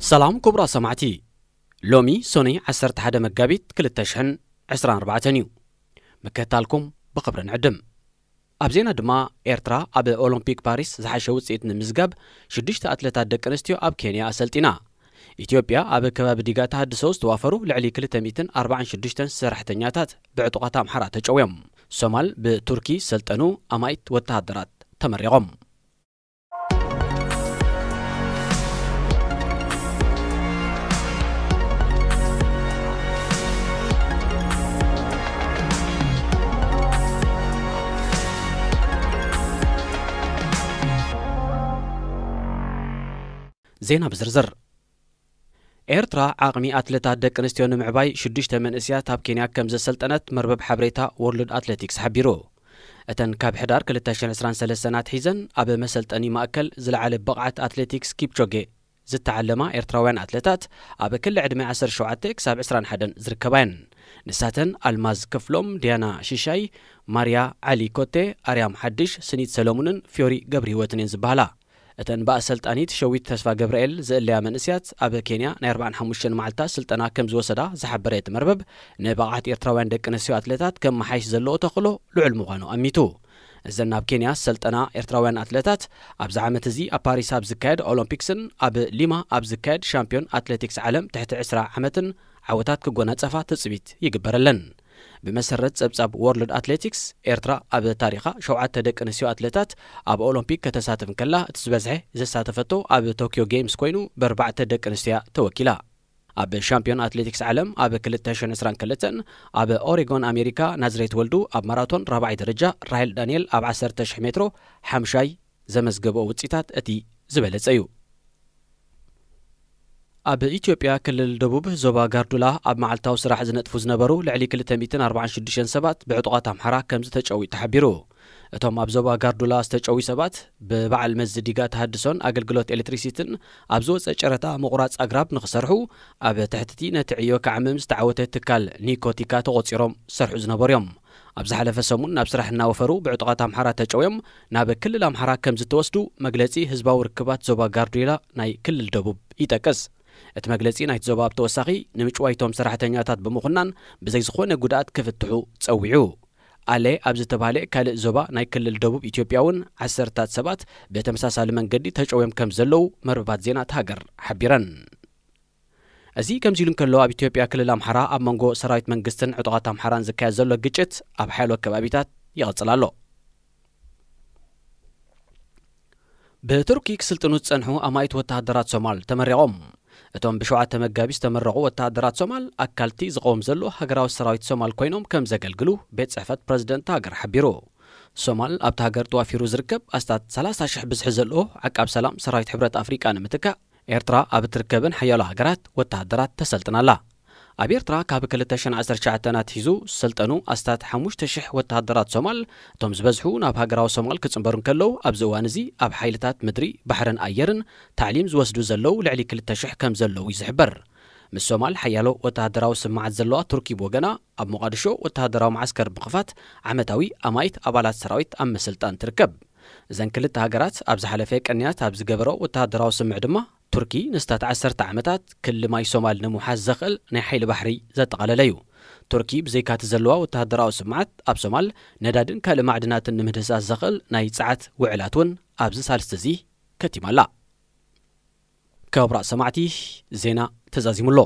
ሰላም ክቡራት ሰማዕቲ፣ ሎሚ ሶኒ ዓሰርተ ሓደ መጋቢት ክልተ ሽሕን ዕስራን ኣርባዕተን እዩ። ምክትታልኩም ብኽብሪ ንዕድም። ኣብ ዜና ድማ፣ ኤርትራ ኣብ ኦሎምፒክ ፓሪስ ዝሓሸ ውፅኢት ንምዝጋብ ሽዱሽተ ኣትለታት ደቂ ኣንስትዮ ኣብ ኬንያ ኣሰልጢና። ኢትዮጵያ ኣብ ከባቢ ዲጋ ተሃድሶ ዝተዋፈሩ ልዕሊ ክልተ ሚእትን ኣርባዓን ሽዱሽተን ሰራሕተኛታት ብዕጡቓት ኣምሓራ ተጨውዮም። ሶማል ብቱርኪ ሰልጠኑ ኣማኢት ወተሃደራት ተመሪቖም። ዜና ብዝርዝር። ኤርትራ ዓቕሚ ኣትለታት ደቂ ኣንስትዮ ንምዕባይ ሽዱሽተ መንእስያት ኣብ ኬንያ ከም ዘሰልጠነት መርበብ ሓበሬታ ወርልድ ኣትሌቲክስ ሓቢሩ። እተን ካብ ሕዳር ክልተ ሽሕን ዕስራን ሰለስተን ኣትሒዘን ኣብ መሰልጠኒ ማእከል ዝለዓለ ብቕዓት ኣትሌቲክስ ኪፕቾጌ ዝተዓለማ ኤርትራውያን ኣትለታት፣ ኣብ ክሊ ዕድመ ዓሰርተ ሸውዓተ ክሳብ ዕስራን ሓደን ዝርከባ እየን። ንሳተን ኣልማዝ ክፍሎም፣ ዲያና ሽሻይ፣ ማርያ ዓሊ ኮቴ፣ ኣርያም ሓድሽ፣ ስኒት ሰሎሙንን ፊዮሪ ገብረህይወትን እየን ዝበሃላ። እተን ብኣሰልጣኒት ሸዊት ተስፋ ገብርኤል ዝእለያ መንእስያት፣ ኣብ ኬንያ ናይ ኣርባዓን ሓሙሽተን መዓልታት ስልጠና ከም ዝወሰዳ ዝሓበረ እቲ መርበብ፣ ንብቕዓት ኤርትራውያን ደቂ ኣንስትዮ ኣትለታት ከመሓይሽ ዘለዎ ተኽእሎ ልዑል ምዃኑ ኣሚቱ። እዘን ናብ ኬንያ ዝሰልጠና ኤርትራውያን ኣትለታት፣ ኣብዚ ዓመት እዚ ኣብ ፓሪስ ኣብ ዝካየድ ኦሎምፒክስን ኣብ ሊማ ኣብ ዝካየድ ሻምፒዮን ኣትሌቲክስ ዓለም ትሕቲ ዕስራ ዓመትን ዓወታት ክጎናጸፋ ትጽቢት ይግበረለን። ብመሰረት ጸብጻብ ወርልድ ኣትሌቲክስ፣ ኤርትራ ኣብ ታሪኻ ሸውዓተ ደቂ ኣንስትዮ ኣትሌታት ኣብ ኦሎምፒክ ከተሳትፍ እንከላ፣ እቲ ዝበዝሐ ዘሳተፈቶ ኣብ ቶክዮ ጌምስ ኮይኑ፣ ብኣርባዕተ ደቂ ኣንስትዮ ተወኪላ። ኣብ ሻምፒዮን ኣትሌቲክስ ዓለም ኣብ ክልተ ሽሕን ዕስራን ክልተን ኣብ ኦሬጎን ኣሜሪካ፣ ናዝሬት ወልዱ ኣብ ማራቶን ራብዓይ ደረጃ፣ ራሄል ዳንኤል ኣብ ዓሰርተ ሽሕ ሜትሮ ሓምሻይ ዘመዝገበኦ ውጽኢታት እቲ ዝበለጸ እዩ። ኣብ ኢትዮጵያ ክልል ደቡብ ዞባ ጋርዱላ ኣብ መዓልታዊ ስራሕ ዝነጥፉ ዝነበሩ ልዕሊ ክልተ ሚእትን ኣርባዓን ሽዱሽተን ሰባት ብዕጡቓት ኣምሓራ ከም ዝተጨውዩ ተሓቢሩ። እቶም ኣብ ዞባ ጋርዱላ ዝተጨውዩ ሰባት፣ ብበዓል መዚ ዲጋ ተሃድሶን ኣገልግሎት ኤሌክትሪሲቲን ኣብ ዝወጸ ጨረታ ምቑራጽ ኣግራብ ንኽሰርሑ፣ ኣብ ትሕቲ እቲ ነቲ ዕዮ ክዓምም ዝተዓወተ ትካል ኒኮቲካ ተቖጺሮም ዝሰርሑ ዝነበሩ እዮም። ኣብ ዝሓለፈ ሰሙን ናብ ስራሕ እናወፈሩ ብዕጡቓት ኣምሓራ ተጨውዮም ናብ ክልል ኣምሓራ ከም ዝተወስዱ መግለጺ ህዝባዊ ርክባት ዞባ ጋርዱላ ናይ ክልል ደቡብ ይጠቅስ። እቲ መግለጺ ናይቲ ዞባ ብተወሳኺ፣ ንምጭዋይቶም ሰራሕተኛታት ብምኹናን ብዘይ ዝኾነ ጉድኣት ክፍትሑ ጸዊዑ። ኣለ ኣብ ዝተባህለ ካልእ ዞባ ናይ ክልል ደቡብ ኢትዮጵያ እውን ዓሰርታት ሰባት ብተመሳሳሊ መንገዲ ተጨውዮም ከም ዘለዉ መርበባት ዜና እታ ሃገር ሓቢረን። እዚ ከምዚ ኢሉ እንከሎ፣ ኣብ ኢትዮጵያ ክልል ኣምሓራ ኣብ መንጎ ሰራዊት መንግስትን ዕጡቓት ኣምሓራን ዝካየድ ዘሎ ግጭት ኣብ ሓያሎ ከባቢታት ይቕጽል ኣሎ። ብቱርኪ ክስልጥኑ ዝጸንሑ ኣማኢት ወተሃደራት ሶማል ተመሪቖም። እቶም ብሸውዓተ መጋቢት ዝተመረቑ ወተሃደራት ሶማል፣ ኣካልቲ ዝቐውም ዘሎ ሃገራዊ ሰራዊት ሶማል ኮይኖም ከም ዘገልግሉ ቤት ጽሕፈት ፕረዚደንት ሃገር ሓቢሩ። ሶማል ኣብቲ ሃገር ተዋፊሩ ዝርከብ ኣስታት ሰላሳ ሽሕ ብዝሒ ዘለዎ ዓቃብ ሰላም ሰራዊት ሕብረት ኣፍሪቃ ንምትካእ፣ ኤርትራ ኣብ እትርከበን ሓያሎ ሃገራት ወተሃደራት ተሰልጥን ኣላ። ኣብ ኤርትራ ካብ ክልተ ሽሕን ዓሰርተ ትሽዓተን ኣትሒዙ ዝሰልጠኑ ኣስታት ሓሙሽተ ሽሕ ወተሃደራት ሶማል፣ እቶም ዝበዝሑ ናብ ሃገራዊ ሶማል ክጽንበሩ እንከለዉ፣ ኣብዚ እዋን እዚ ኣብ ሓይልታት ምድሪ፣ ባሕርን ኣየርን ታዕሊም ዝወስዱ ዘለዉ ልዕሊ ክልተ ሽሕ ከም ዘለዉ እዩ ዝሕበር። ምስ ሶማል ሓያሎ ወተሃደራዊ ስምዓት ዘለዋ ቱርኪ ብወገና፣ ኣብ ሞቓድሾ ወተሃደራዊ መዓስከር ብምኽፋት ዓመታዊ ኣማኢት ኣባላት ሰራዊት ኣብ ምስልጣን ትርከብ። እዘን ክልተ ሃገራት ኣብ ዝሓለፈ ቅንያት ኣብ ዝገበሮ ወተሃደራዊ ስምምዕ ድማ፣ ቱርኪ ንስታት ዓሰርተ ዓመታት ክሊ ማይ ሶማል ንምውሓስ ዘኽእል ናይ ሓይሊ ባሕሪ ዘጠቓለለ እዩ። ቱርኪ ብዘይካቲ ዘለዋ ወተሃደራዊ ስምዓት፣ ኣብ ሶማል ነዳድን ካልእ ማዕድናትን ንምህድሳት ዘኽእል ናይ ጸዓት ውዕላት እውን ኣብዚ ሳልስቲ እዚ ከቲማ ኣላ። ክቡራት ሰማዕቲ፣ ዜና ተዛዚሙ ኣሎ።